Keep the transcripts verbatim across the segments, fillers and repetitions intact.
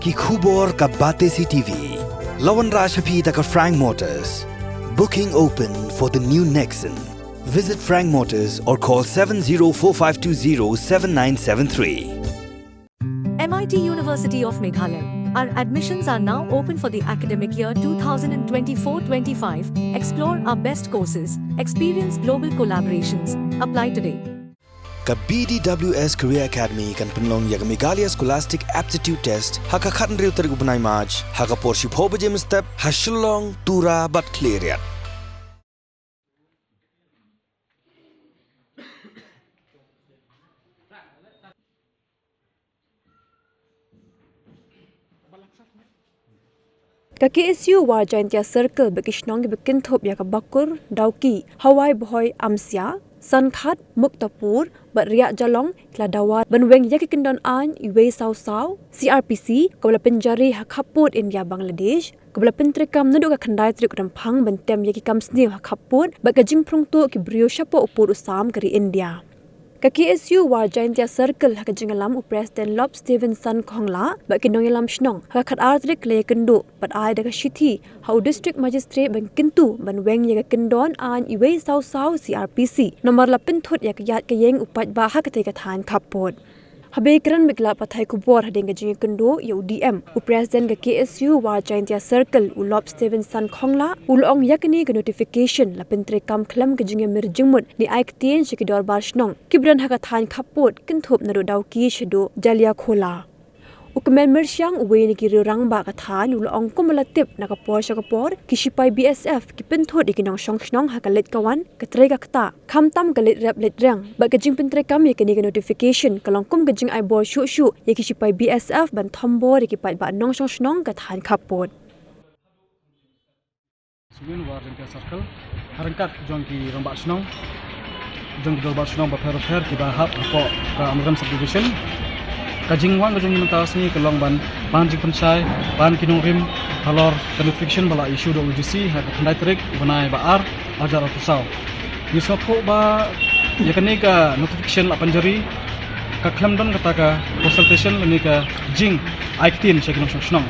Ki khubor ka Batesi T V. La wanrah sha phi da ka Frank Motors. Booking open for the new Nexon. Visit Frank Motors or call seven zero four five two zero seven nine seven three. M I T University of Meghalaya. Our admissions are now open for the academic year two thousand twenty-four twenty-five. Explore our best courses, experience global collaborations. Apply today. Ka B D W S Career Academy kan pynlong ïa ka Meghalaya Scholastic Aptitude Test ha ka khathynriew tarik u bnai March, ha ka por shiphew baje mynstep ha Shillong, Tura bad Khliehriat. Ka K S U War Jaintia Circle bad ki shnong kiba kynthup ïa ka Bakur, Dawki, Hawai Bhoi, Amsia, Sankhat, Muktapur bad Riat Jalong ki la dawa ban weng ïa ki kyndon aiñ uwei saw saw C R P C kaba la pynjari ha khappud India Bangladesh, kaba la pyntreikam naduh ka khyndai tarik u Rymphang ban tem ïa ki kam sniew ha khappud bad ka jingpyrshang tuh ki briew shapoh u pud u sam ka ri India. Ka K S U War Jaintia Circle ha ka jingïalam u President Lop Stevenson Khongla bad ki nongïalam shnong ha ka khatar tarik la ïakynduh bad ai da ka shithi ha u District Magistrate ban kyntu ban weng ïa ka kyndon aiñ uwei saw saw C R P C. Namar la pynthut ïa ka ïaid ka ïeng u paidbah ha katei ka thaiñ khappud. Haba ïakren bad ki lad pathai khubor hadien ka jingïakynduh ïa u D M, u President ka K S U War Jaintia Circle u Lop Stevenson Khongla u la ong ïa kane ka notification la pyntreikam khlem ka jingïamir jingmut ne ai ktien sha ki dorbar shnong kiba don ha ka thaiñ khappud kynthup naduh Dawki shaduh Jaliakhola. U Kmen Myrshiang uwei na ki riew rangbah ka thaiñ u la ong kumba la tip na ka por sha ka por ki shipai B S F ki pynthut ïa ki nongshong shnong ha ka leit ka wan, ka trei ka ktah, khamtam ka leit rep leit reng. Bad ka jingpyntreikam ïa kane ka notification ka long kum ka jingai bor shuh shuh ïa ki shipai B S F ban thombor ïa ki paidbah nongshong shnong ka thaiñ khappud. Sngewbha War Jaintia Circle ha ryngkat jong ki rangbah shnong, jong ki dorbar shnong bapher bapher kiba hap hapoh ka Umrem Subdivision. Ka jingwan ka jong ngi mynta ka sngi ka long ban, ban jingpynshai, ban ki nongrim halor ka notification ba la issue da u D C ha ka khyndai tarik u bnai ba ar, hajar arphew saw. Ngi sngewthuh ba ïa kane ka notification la pynjari ka khlem don kata ka consultation lane ka jingai ktien sha ki nongshong shnong.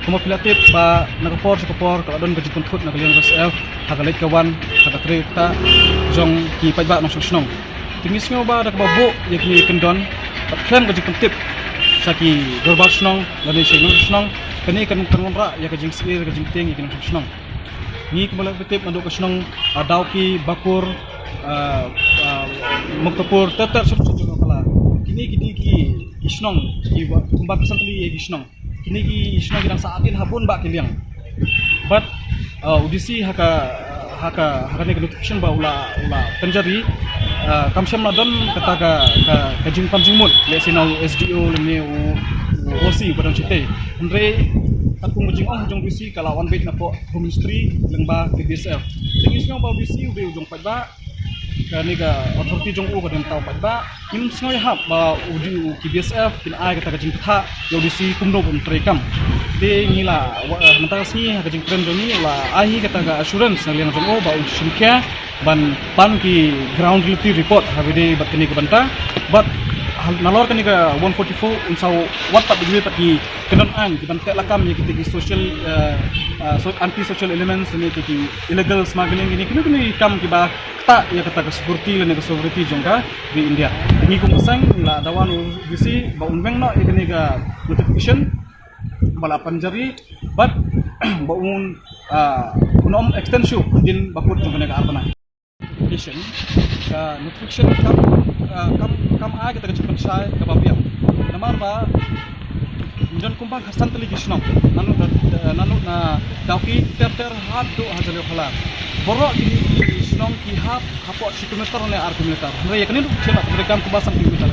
Kumba phi la tip ba na ka por sha ka por ka la don ka jingpynthut na ka liang B S F ha ka leit ka wan, ha ka trei ka ktah jong ki paidbah nongshong shnong. Te ngi sngew ba da kaba buh ïa kine ki kyndon bad khlem ka jingpyntip sha ki dorbar shnong lane sha ki nongshong shnong, kane kan, kan wanrah ïa ka jingsyier ka jingtieng ïa ki nongshong shnong. Ngi kumba la tip naduh ka shnong, ah, Dawki, Bakur, ah, ah, Muktapur, ter ter shuh shuh jong ka Meghalaya. Kine, kine ki, ki shnong kiba kumba ki san tylli ïa ki shnong. Kine ki shnong ki dang sah ktien ha bun bah ki liang. Bad, ah, u D C ha ka, ha ka, ha kane ka notification ba u la, u la pynjari, ah, kam shym la don kata ka, ka, ka jingpynjynjar jingmut lehse na u S D O lane u, u O C ba don shatei. Hynrei katkum ka jingong jong u D C ka la wan beit napoh Home Ministry lyngba ka B S F. Te ngi sngew ba u D C u dei u jong paidbah, kane ka authority jong u ka don tang paidbah. Ngim sngew ïahap ba u dei u, ki B S F kin ai kata ka jingthah ïa u D C kumno ban treikam. Te ngi la, wa-, eh, mynta ka sngi ha ka jingkren jong ngi la ai hi kata ka assurance na liang jong u ba un shim khia ban pan ki ground reality report ha kaba ïadei bad kane ka bynta. Bad hal-, nalor kane ka one forty-four un sa wad pat da kiwei pat ki kyndon aiñ ki ban teh lakam ïa kita ki social, eh, eh, so-, anti social elements ne ki, ki illegal smuggling ne kino kino ki kam kiba ktah ïa kata ka security lane ka sovereignty jong ka ri India. Ngi kum ka seng ngi la dawa na u D C ba un weng noh ïa kane ka notification ba la pynjari bad ba un, ah, un ym extend shuh hadien ba kut jong kane ka ar bnai. Notification, ka notification kam, ah, kam, kam ai kata ka jingpynshai kaba biang. Namar ba ngi don kumba khatsan tylli ki shnong naduh na, naduh na Dawki ter ter haduh ha Jaliakhola. Baroh kine ki shnong ki hap hapoh shi kilometer ne ar kilometer. Hynrei ïa kane ruh ki la treikam kumba san kilometer.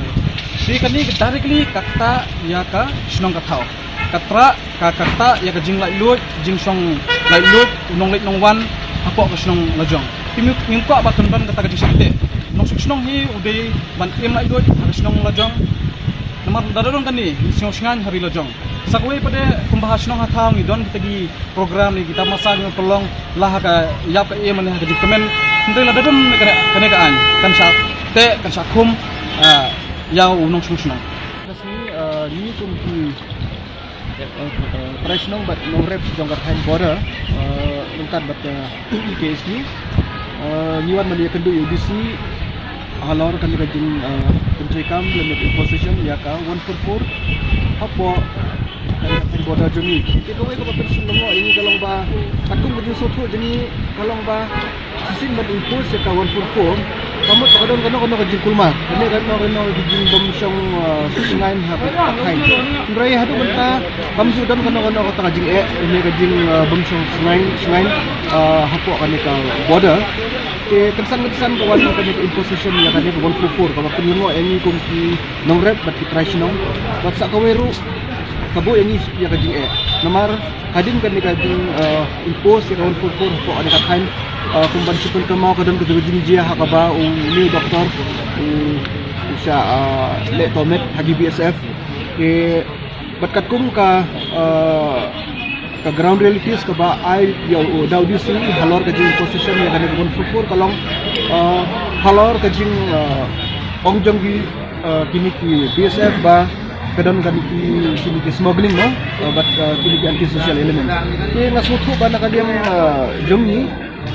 Te kane ka directly ka ktah ïa ka shnong ka thaw. Ka trah, ka, ka ktah ïa ka jinglaitluid, jingshong laitluid u nongleit nongwan hapoh ka shnong lajong. Te ngi, ngim kwah ba kan don kata ka jingshah teh. Nongshong shnong hi u dei ban im laitluid ha ka shnong lajong. Namar lada don kane, ngi sngew shngaiñ ha ri lajong. Sa kawei pat de kumba ha shnong ha thaw ngi don kita ki program ne ki tamasa ngi pynlong la ha ka ïap ka im ne ha ka jingkmen. Hynrei lada don kane, kane ka aiñ kan shah teh, kan shah khum, ah, ïa u nongshong shnong. Ka sngi, ah, ngi kum ki Eh, eh, trai shnong bad nongrep jong ka thaiñ border, eh, ryngkat bad, eh, K S U. Eh, ngi wan ban ïakynduh ïa u D C halor kane ka jing, eh, pyntreikam lane imposition ïa ka one four four hapoh ka thaiñ border jong ngi. Te kawei kaba pynsngewlyngngoh ïa ngi ka long ba katkum ka jingsngewthuh jong ngi ka long ba shisien ban impose ïa ka one four four, ka mut ba ka don kano kano ka jingkulmar, kane kano kano ka jingbym shong, ah, shngaiñ ha ka thaiñ. Hynrei haduh mynta kam ju don kano kano kata ka jingeh, kane ka jing, ah, bym shong shngaiñ, shngaiñ, ah, hapoh kane ka border. Te kynsan kynsan ka wan kane ka imposition ïa kane ka one four four kaba pynlyngngoh ïa ngi kum ki nongrep bad ki trai shnong. Bad sa kawei ruh ka buh ïa ngi ïa ka jingeh. Namar hadien kane ka jing, eh, impose ïa ka one four four hapoh kane ka thaiñ, eh, kum ban shu pynkynmaw ka don kata ka jingjia ha kaba u ne doktor u, u shah, eh, leh tohmet ha ki B S F. Te bad katkum ka, eh, ka ground realities kaba ai ïa u da u D C halor ka jing imposition ïa kane ka one four four ka long, eh, halor ka jing, eh, ong jong ki, eh, kine ki B S F ba ka don kane ki, kine ki smuggling, no? Eh, bad, eh, kine ki anti social element. Te nga sngewthuh ba na ka liang, eh, jong ngi,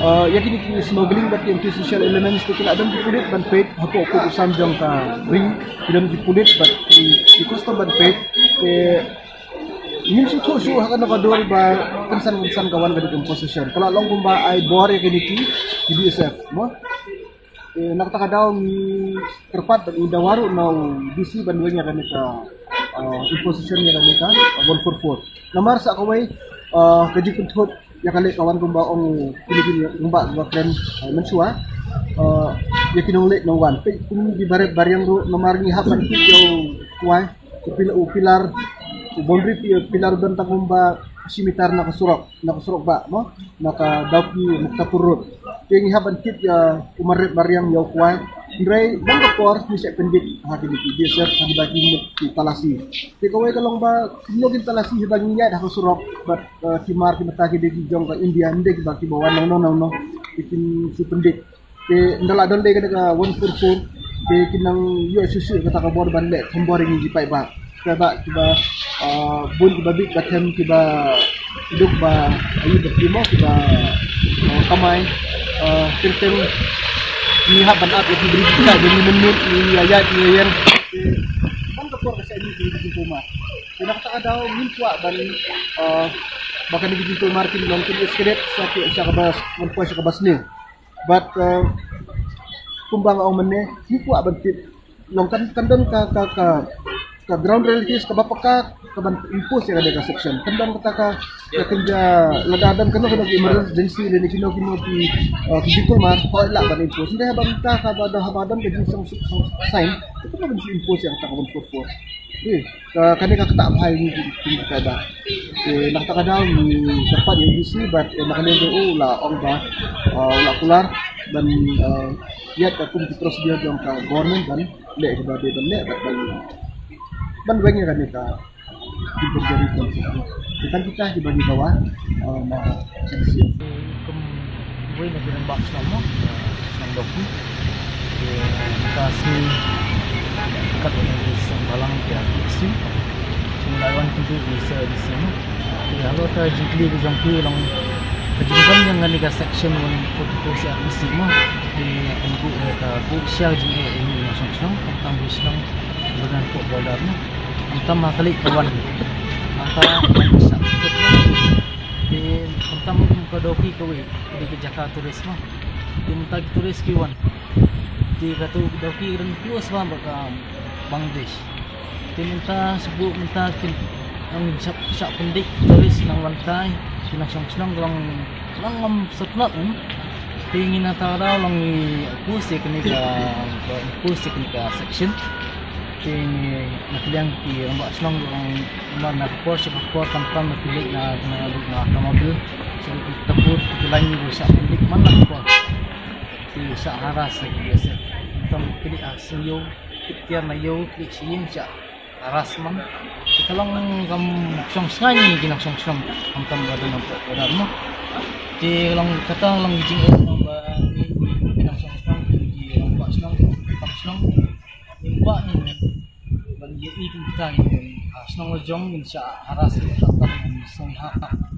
eh, ïa kine ki smuggling bad ki anti social elements te ki la don ki pulit ban peit hapoh ka sam jong ka ri, ki don ki pulit bad ki, ki custom ban peit. Te ngim sngewthuh shuh ha kane ka dur ba kynsan kynsan ka wan ka dei ka imposition. Ka la long kumba ai bor ïa kine ki, ki B S F, mo? Eh, na kata ka daw ngi kyrpad bad ngi dawa ruh na u D C ban weng ïa kane ka, ah, imposition ïa kane ka one four four. Namar sa kawei, ah, ka jingpynthut ïa kane ka wan kumba ong kine ki nongbah ba kren, ah, mynshuwa, ah, ïa ki nongleit nongwan. Peit kum ki barit bariang ruh namar ngi hap ban tip ïa u kwai, u pil-, u pilar, u boundary pi-, pilar u don tang kumba shi mitar na ka surok, na ka surok bah, mo, na ka Dawki Muktapur Road. Te ngi hap ban tip ïa u barit bariang ïa u kwai. Hynrei man ka por ngi shah pyndik ha kine ki B S F ha kiba ki mut ki talasi. Te kawei ka long ba kumno kin talasi haba ngi ïaid ha ka surok bad, eh, ki mar ki mata ki dei ki jong ka India, ym dei kiba, kiba wan nongno nongno. Te kin shu pyndik. Te ynda la don dei kane ka one four four, te kin nang ïoh shuh shuh kata ka bor ban leh thombor ïa ngi ki paidbah. Paidbah kiba, ah, bun kiba bit ba them kiba duk ba ayu ba kimo kiba, ah, kamai, ah, teng teng ngi hap ban ap ïa ki briew ki kha jong ngi mynmiet, ngi ïa ïaid ngi ïa ïeng. Te man ka por ka shah ïa ngi ki jingkulmar. Te na kata ka daw ngim kwah ban, ah, ba kane ki jingkulmar kin long kin escalate sha ki, sha kaba, ban poi sha kaba sniew. Bad, eh, kumba nga ong mynne, ngi kwah ban tip long kan, kan don ka, ka, ka, ka ground realities kaba paka kaban impose ïa kane ka section. Kan don kata ka, ka kynja lada don kano kano ki emergency lane kino kino ki, eh, ki jingkulmar, hooid lah ban impose. Hynrei haba mynta haba don, haba don ka jingshong, shong, shong sign, te kumno ban shu impose ïa kata ka one four four. Eh, ka, kane ka ktah bha ïa ngi ki, ki, ki paidbah. Eh, na kata ka daw ngi kyrpad ïa u D C bad, eh, na kane ka daw u la ong ba, eh, u la kular ban, eh, ïaid ka kum ki procedure jong ka government ban leh kaba dei ban leh bad ban, ban weng ïa kane ka jingpynjari ka. Te tang kita kiba ngi dawa, eh, na Kum uwei na ki rangbah shnong mo, eh, shnong Dawki. Te mynta sngi kat wan ki seng balang ki R T S U. Seng balang ki tu ki se di seng. Te halor ka jingkylli ka jong ki long ka jingbam jong kane ka section one forty-four C R P C mo. Te ka buh, eh, ka buh sha jingeh ïa ngi nongshong shnong, khamtam ki shnong ba don hapoh border mo. Khamtam ha khlieh ka wan. Mynta ka wan sha Te khamtam ka Dawki kawei, ka dei ka jaka tourist mo. Te mynta ki tourist ki wan. Te katu Dawki ka don close bha bad ka Bangladesh. Te mynta shu buh mynta kin nang shah, shah pyndik tourist nang wan tai, ki nongshong shnong ka long, long ngam sngewtynnat, hmm. Te ngi na kata ka daw long ngi oppose ïa kane ka, ka oppose ïa kane ka section. Te ngi na ka liang ki rangbah shnong ka long Namar na ka por sha ka por khamtam na ki leit na, na, na automobil. Sha ki takur ki lain ki shah pyndik man la ka por. Ki shah harass ïa ki B S F. Khamtam ki leit ha shnong, ki tiar na ïew, ki leit sha ïing shah harass man. Ki ka long kam shong shngaiñ ki nongshong shnong. Khamtam ba don hapoh border mo. Ki long kata long ki jingeh shnong ba ki nongshong shnong ki long ba shnong kam shnong. Ngim kwah ngin ban ïohi kumta ngin Shnong Lajong ngin shah harass ïa ka sngewthuh.